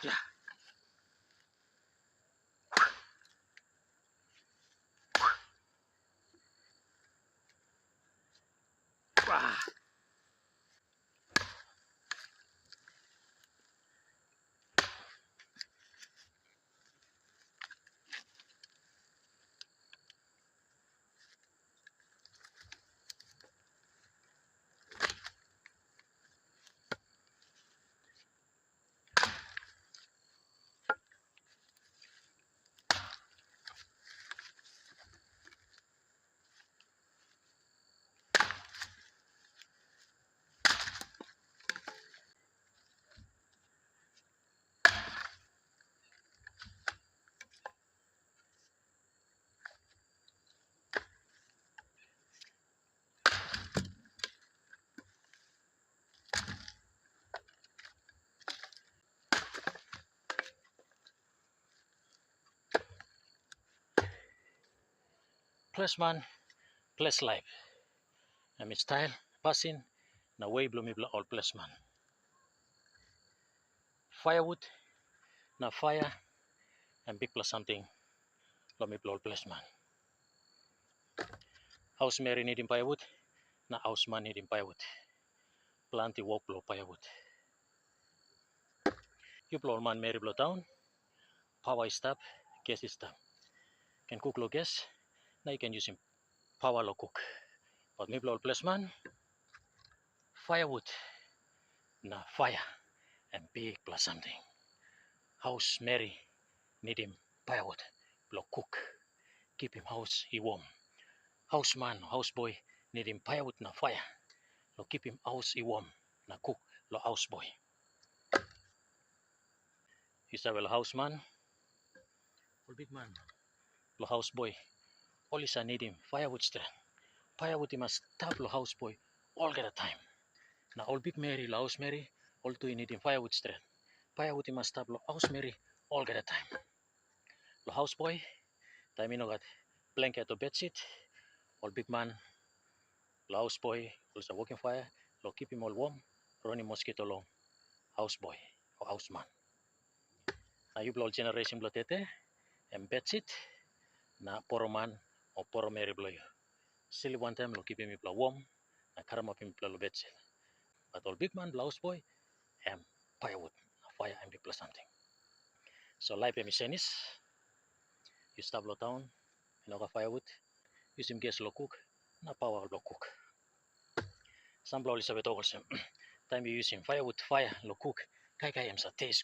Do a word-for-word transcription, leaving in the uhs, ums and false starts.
Ya. Ah. Ples man, ples laip. Em i stail pasin na we bilong mipela ol ples man. Firewood na fire em bikpela samting long mipela ol ples man. Haus meri nidim firewood na haus man nidim firewood. Planti wok bilong firewood. Yupela ol manmeri bilong taun, pawa i stap, ges i stap. Ken kuk long ges, na yu ken yusim pawa long kuk. Bat mipela ol ples man, firewood na fire em bikpela samting. Haus meri nidim firewood bilong kuk, kipim haus i wom. Haus man, haus boi nidim firewood na fire long kipim haus i wom na kuk long haus boi. Yu save long haus man, ol bikman long haus boi, ol i sa nidim firewood stret. Firewood i mas stap long haus boi olgeta taim. Na ol bikmeri long haus meri, ol tu i nidim firewood stret. Firewood i mas stap long haus meri olgeta taim. Long haus boi, taim i no gat blanket o bedsheet, ol bikman long haus boi ol i sa wokim paia long kipim ol wom, ronim moskito long haus boi o haus man. Na yupela ol generation bilong tete, em bedsheet na poroman o poromeri bilong yu slip wantaim long kipim yupela wom na karamapim yupela long bedsheet. Bat ol bikman bilong haus boi, em firewood, na paia em bikpela samting. So laip em i senis, yu stap long taun, i no gat firewood, yusim ges long kuk, na pawa long kuk. Sampela ol i save tok olsem, taim yu yusim firewood paia long kuk, kaikai em sa tes